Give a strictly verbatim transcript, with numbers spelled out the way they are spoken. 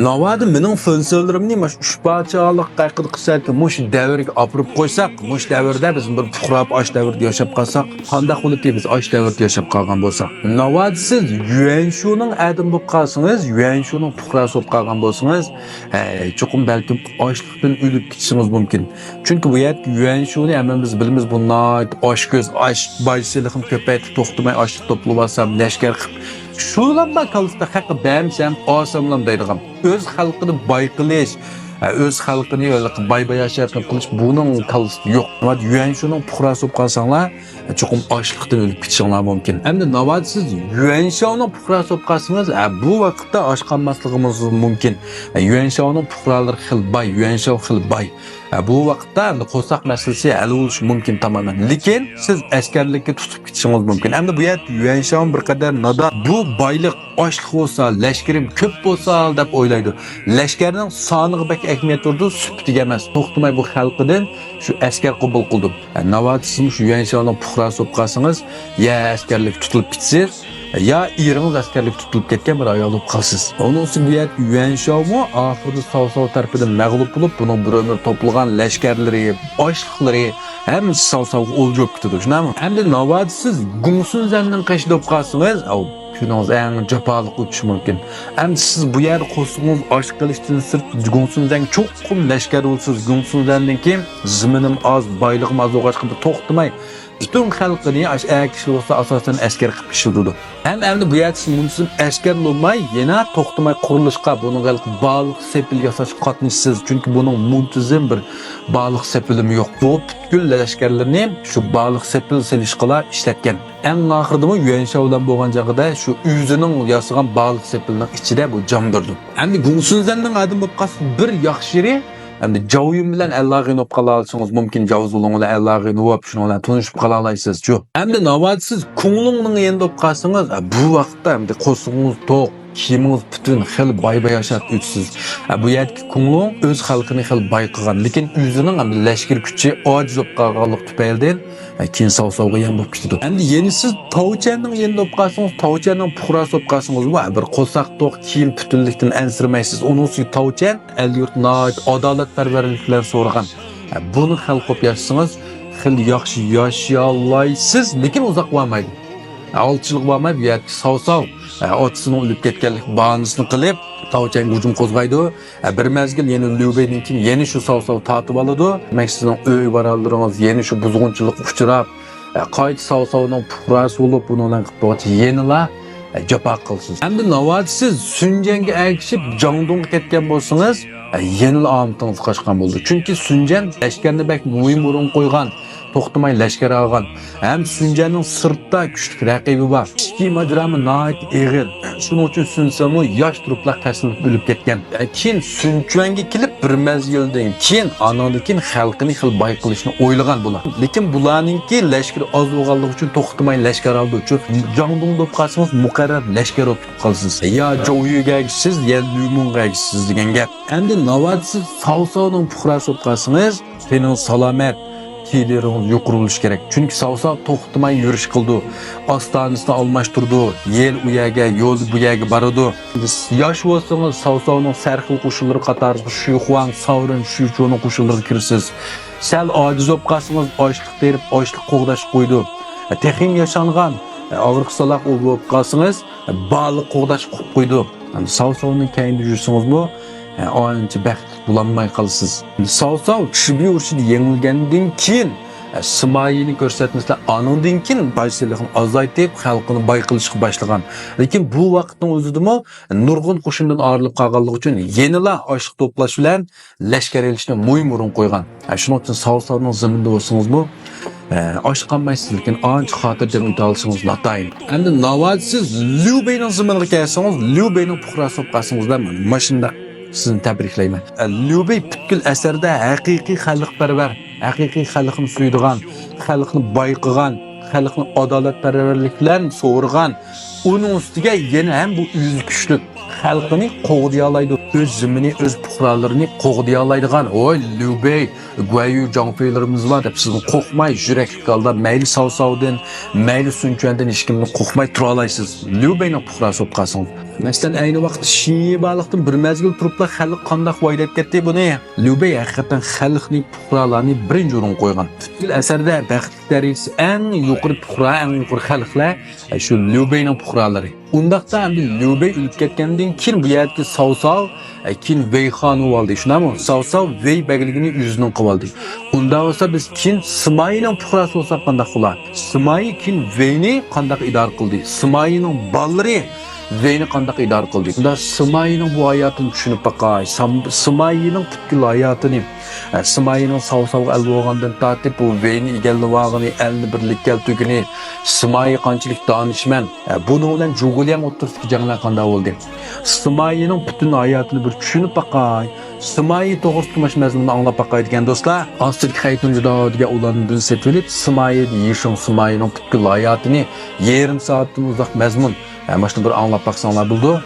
ناۋادا مېنىڭ فىنسىلىرىمنى مۇشۇ ئۈچ پارچىلىق ھەققىدە قىلساكى، مۇشۇ دەۋرگە ئاپىرىپ قويساق، مۇشۇ دەۋردە بىز بىر پۇقرا ئاش دەۋرىدە ياشاپ قالساق، قانداق بولىدۇ؟ بىز ئاش دەۋرىدە ياشاپ قالغان بولساق. ناۋادا سىز يۈەنشۇنىڭ ئادىمى بولۇپ قالسىڭىز، يۈەنشۇنىڭ پۇقراسى بولۇپ قالغان بولسىڭىز، ھەي، چوقۇم بەلكىم ئاچلىقتىن ئۆلۈپ كېتىشىڭىز مۇمكىن. چۈنكى بۇ يەردىكى يۈەنشۇنى ھەممىمىز بىلىمىز، بۇ ناھايىتى ئاچكۆز، ئاش، باي سېلىقىنى كۆپەيتىپ، توختىماي ئاشلىق توپلىۋالسام، لەشكەر قىلىپ، شۇلام بار كاللىسىدا، خەققە بەرمىسەم، ئالساملام دەيدىغان. ئۆز خەلقىنى باي قىلىش، ھە، ئۆز خەلقىنى باي باياشات قىلىش بۇنىڭ كاللىسىدا يوق. يۈەنشۇنىڭ پۇقراسى بولۇپ قالساڭلار، چوقۇم ئاچلىقتىن ئۆلۈپ كېتىشىڭلار مۇمكىن. ئەمدى ناۋادا سىز يۈەنشاۋنىڭ پۇقراسى بولۇپ قالسىڭىز، ھە، بۇ ۋاقىتتا ئاچ قالماسلىقىمىز مۇمكىن. ھە، يۈەنشاۋنىڭ پۇقرالىرى خېلى باي، يۈەنشاۋ خېلى باي. ھە، بۇ ۋاقىتتا ئەمدى قورساق مەسىلىسى ھەل بولۇشى مۇمكىن تامامەن. لېكىن سىز ئەسكەرلىككە تۇتۇپ كېتىشىڭىز مۇمكىن. ئەمدى بۇ يەردە يۈەنشاۋ بىر قەدەر نادان. بۇ بايلىق، ئاشلىق بولسا، لەشكىرىم كۆپ بولسا دەپ ئويلايدۇ. لەشكەرنىڭ سانىغا بەك ئەھمىيەت بېرىدۇ، سۈپىتىگە ئەمەس. توختىماي بۇ خەلقىدىن شۇ ئەسكەر قوبۇل قىلدىم. ھە، ناۋادا سىزمۇ شۇ يۈەنشاۋنىڭ پۇقراسى بولۇپ قالسىڭىز، يا ئەسكەرلىك تۇتۇلۇپ كېتىسىز، يا ئېرىڭىز ئەسكەرلىك تۇتۇلۇپ كەتكەن بىر ئايال بولۇپ قالىسىز. ئۇنىڭ ئۈستىگە بۇ يەردە يۈەنشاۋمۇ ئاخىرىدا ساۋساۋ تەرىپىدىن مەغلۇپ بولۇپ، بۇنىڭ بىر ئۆمۈر توپلىغان لەشكەرلىرى، ئاشلىقلىرى، ھەممىسى ساۋساۋغا ئولجا بولۇپ كېتىدۇ، شۇنداقمۇ؟ ئەمدى ناۋادا سىز گۇڭسۇنزەننىڭ قېشىدا بولۇپ قالسىڭىز، ئاۋۇ كۈنىڭىز ئەڭ جاپالىق ئۆتۈشى مۇمكىن. ئەمدى سىز بۇ يەردە قورسىقىڭىز ئاچ قېلىشتىن سىرت، گۇڭسۇنزەنگە چوقۇم لەشكەر بولىسىز. گۇڭسۇنزەندىن كېيىن زېمىنىم ئاز، بايلىقىم ئاز بولغاچقا، بۇ توختىماي پۈتۈن خەلقىنى، ئاش ئەر كىشىلەر بولسا ئاساسەن ئەسكەر قىلىپ ئىشلىتىدۇ. ھەم ئەمدى بۇ يەردە سىز مۇنتىزىم ئەسكەر بولماي، يەنە توختىماي قۇرۇلۇشقا، بۇنىڭغا ھېلىقى بالىق سېپىلى ياساشقا قاتنىشىسىز. چۈنكى بۇنىڭ مۇنتىزىم بىر بالىق سېپىلىمۇ يوق. بۇ پۈتكۈل لەشكەرلىرىنى شۇ بالىق سېپىل سېلىشقىلا ئىشلەتكەن. ئەڭ ئاخىرىدىمۇ يۈەنشاۋ بىلەن بولغان چېغىدا شۇ ئۆزىنىڭ ياسىغان بالىق سېپىلىنىڭ ئىچىدە بۇ جاندۇردى. ئەمدى گۇڭسۇنزەننىڭ ئادىمى بولۇپ قالسا بىر ياخشى يېرى، ئەمدى جاۋيۈن بىلەن ئەلاغىنى بولۇپ قالالايسىڭىز مۇمكىن، جاۋزۇلۇڭ بىلەن ئەلاغىنى بولۇپ، شۇنىڭ بىلەن تونۇشۇپ قالالايسىزچۇ. ئەمدى ناۋادا سىز كۇڭلۇڭنىڭ يېنىدا بولۇپ قالسىڭىز، بۇ ۋاقىتتا ئەمدى قورسىقىڭىز توق، كىيىمىڭىز پۈتۈن، خېلى باي باياشات ئۆتىسىز. ھە، بۇ يەردىكى كۇڭلۇڭ ئۆز خەلقىنى خېلى باي قىلغان، لېكىن ئۆزىنىڭ ئەمدى لەشكىرىي كۈچى ئاجىز بولۇپ قالغانلىقى تۈپەيلىدىن، ھە، كېيىن ساۋساۋغا يەم بولۇپ كېتىدۇ. ئەمدى يەنە سىز تاۋچەننىڭ يېنىدا بولۇپ قالسىڭىز، تاۋچەننىڭ پۇقراسى بولۇپ قالسىڭىزمۇ، ھە، بىر قورساق توق، كىيىم پۈتۈنلۈكتىن ئەنسىرىمەيسىز. ئۇنىڭ ئۈستىگە تاۋچەن ئەل يۇرت ناھايىتى ئادالەتپەرۋەرلىك بىلەن سورىغان. ھە، بۇنى خەلق بولۇپ ياشىسىڭىز، خېلى ياخشى ياشىيالايسىز، لېكىن ئۇزاق بارمايدۇ. ئالتە يىلغا بارماي بۇ يەردىكى ساۋساۋ، ئاتىسىنىڭ ئۆلۈپ كەتكەنلىك باھانىسىنى قىلىپ، تاۋچەنگە ھۇجۇم قوزغايدۇ. بىر مەزگىل يەنە ليۇ بېيدىن كېيىن يەنە شۇ ساۋساۋ تارتىپ ئالىدۇ. دېمەك، سىزنىڭ ئۆي-ۋارانلىرىڭىز يەنە شۇ بۇزغۇنچىلىققا ئۇچراپ، قايتا ساۋساۋنىڭ پۇقراسى بولۇپ، بۇنىڭ بىلەن قىلىپ بولغانچە يەنىلا جاپا قىلىسىز. ئەمدى ناۋادا سىز سۈنجەنگە ئەگىشىپ جاڭدۇڭغا كەتكەن بولسىڭىز، يەنىلا ئامىتىڭىز قاچقان بولىدۇ. چۈنكى سۈنجەن لەشكەرنى بەك مۇھىم ئورۇنغا قويغان. توختىماي لەشكەر ئالغان. ھەم سۈنجەننىڭ سىرتتا كۈچلۈك رەقىبى بار. ئىچكى ماجىرامۇ ناھايىتى ئېغىر. شۇنىڭ ئۈچۈن سۈنسىمۇ ياش تۇرۇپلا تەسلىم ئۆلۈپ كەتكەن. كېيىن سۈنچۈەنگە كېلىپ بىر مەزگىلدىن كېيىن، ئانىڭدىن كېيىن خەلقىنى خېلى باي قىلىشنى ئويلىغان بۇلار. لېكىن بۇلارنىڭكى لەشكىرى ئاز بولغانلىقى ئۈچۈن توختىماي لەشكەر ئالىدۇ. چۈنكى جاڭدۇڭدا بولۇپ قالسىڭىز مۇقەررەر لەشكەر بولۇپ قالىسىز. يا جاۋيۈگە ئەگىشىسىز، يا ليۇمۇڭغا ئەگىشىسىز دېگەن گەپ. ئەمدى ناۋادا سىز ساۋساۋنىڭ پۇقراسى بولۇپ قالسىڭىز، تېنىڭىز سالامەت، تېلېرىڭىز يۇقىرى بولۇشى كېرەك. چۈنكى ساۋساۋ توختىماي يۈرۈش قىلىدۇ. ئاستانىسىنى ئالماشتۇرىدۇ. يەل ئۇ يەرگە، يول بۇ يەرگە بارىدۇ. ياش بولسىڭىز، ساۋساۋنىڭ سەرخىل قوشۇنلىرى قاتارىغا شۈيخۇاڭ، ساۋرېن، شۈيچۇنىڭ قوشۇنلىرىغا كىرىسىز. سەل ئاجىز بولۇپ قالسىڭىز، ئاشلىق تېرىپ، ئاشلىق قوغداش قويىدۇ. تېخىمۇ ياشانغان، ئاغرىقسىزلاق بولۇپ قالسىڭىز، بالىق قوغداش قويىدۇ. ساۋساۋنىڭ كەينىدە يۈرسىڭىزمۇ، ئانچە بەختلىك بولالماي قالىسىز. ساۋساۋ چىبى ئۇرۇشىدا يېڭىلگەندىن كېيىن، سىمايىنى كۆرسەتمىسىلەر، ئانىڭدىن كېيىن باي سېلىقنى ئازايتىپ، خەلقىنى باي قىلىشقا باشلىغان. لېكىن بۇ ۋاقىتنىڭ ئۆزىدىمۇ نۇرغۇن قوشۇندىن ئايرىلىپ قالغانلىقى ئۈچۈن يەنىلا ئاشلىق توپلاش بىلەن لەشكەر ئېلىشنى مۇھىم ئورۇنغا قويغان. ھە، شۇنىڭ ئۈچۈن ساۋساۋنىڭ زېمىنىدا بولسىڭىزمۇ، ئە، ئاچ قالمايسىز، لېكىن ئانچە خاتىرجەم ئۆتەلىشىڭىز ناتايىن. ئەمدى ناۋادا سىز ليۇ بېينىڭ زېمىنىغا كەلسىڭىز، ليۇ بېينىڭ پۇقراسى بولۇپ قالسىڭىزلا، مانا ماشۇنداق سىزنى تەبرىكلەيمەن. ئە، ليۇ بېي پۈتكۈل ئەسەردە ھەقىقىي خەلقپەرۋەر، ھەقىقىي خەلقنى سۆيىدىغان، خەلقنى باي قىلغان، خەلقنى ئادالەتپەرۋەرلىك بىلەن سورىغان، ئۇنىڭ ئۈستىگە يەنە ھەم بۇ ئۆزى كۈچلۈك، خەلقىنى قوغدىيالايدۇ، ئۆز زېمىنى، ئۆز پۇقرالىرىنى قوغدىيالايدىغان، ۋوي، ليۇ بېي، گۇەييۇ جاڭفېيلىرىمىز بار دەپ سىزدىن قورقماي، يۈرەكلىك ھالدا مەيلى ساۋساۋدىن، مەيلى سۇنچۈەندىن ھېچكىمدىن قورقماي تۇرالايسىز، ليۇ بېينىڭ پۇقراسى بولۇپ قالسىڭىز. مەسىلەن، ئەينى ۋاقىتتا شىنيى بارلىقتىن بىر مەزگىل تۇرۇپلا خەلق قانداق ۋاي دەپ كەتتى بۇنى. ليۇ بېي ھەقىقەتەن خەلقنى، پۇقرالارنى بىرىنچى ئورۇنغا قويغان. پۈتكۈل ئەسەردە بەختلىك دەرىجىسى ئەڭ يۇقىرى پۇقرا، ئەڭ يۇقىرى خەلقلەر، ئە، شۇ ليۇ بېينىڭ پۇقرالىرى. ئۇنداقتا ئەمدى ليۇ بېي ئۆلۈپ كەتكەندىن كېيىن بۇ يەردىكى ساۋساۋ، ئە، كېيىن ۋېي خان بولۇۋالدى، شۇنداقمۇ؟ ساۋساۋ ۋېي بەگلىكىنى ئۆزىنىڭ قىلىۋالدى. ئۇنداق بولسا بىز كېيىن سىمايىنىڭ پۇقراسى بولساق قانداق بولا؟ سىمايى كېيىن ۋېينى قانداق ئىدارە قىلدى؟ سىمايىنىڭ بالىلىرى ۋېينى قانداق ئىدارە قىلدى؟ ئۇندا سىمايىنىڭ بۇ ھاياتىنى چۈشىنىپ باقاي. سام-، سىمايىنىڭ پۈتكۈل ھاياتىنى، ئە، سىمايىنىڭ ساۋساۋغا ئەل بولغاندىن تارتىپ بۇ ۋېينى ئىگىلىۋالغىنى، ئەلنى بىرلىككە كەلتۈرگىنى، سىمايى قانچىلىك دانىشمەن، ئە، بۇنىڭ بىلەن جۇگۇلياڭ ئوتتۇرىسىدىكى جەڭلەر قانداق بولدى؟ سىمايىنىڭ پۈتۈن ھاياتىنى بىر چۈشىنىپ باقاي. سىمايى توغرىسىدا مانا شۇ مەزمۇننى ئاڭلاپ باقاي دېگەن دوستلار. ئاستىدىكى خەيتۇن جۇداۋ دېگەن ئۇلاندىن سېتىۋېلىپ، سىمايى يىشىڭ، سىمايىنىڭ پۈتكۈل ھاياتىنى، يېرىم سائەتتىن ئۇزاق مەزمۇن، ئە، مانا شۇنى بىر ئاڭلاپ باقساڭلار بولىدۇ.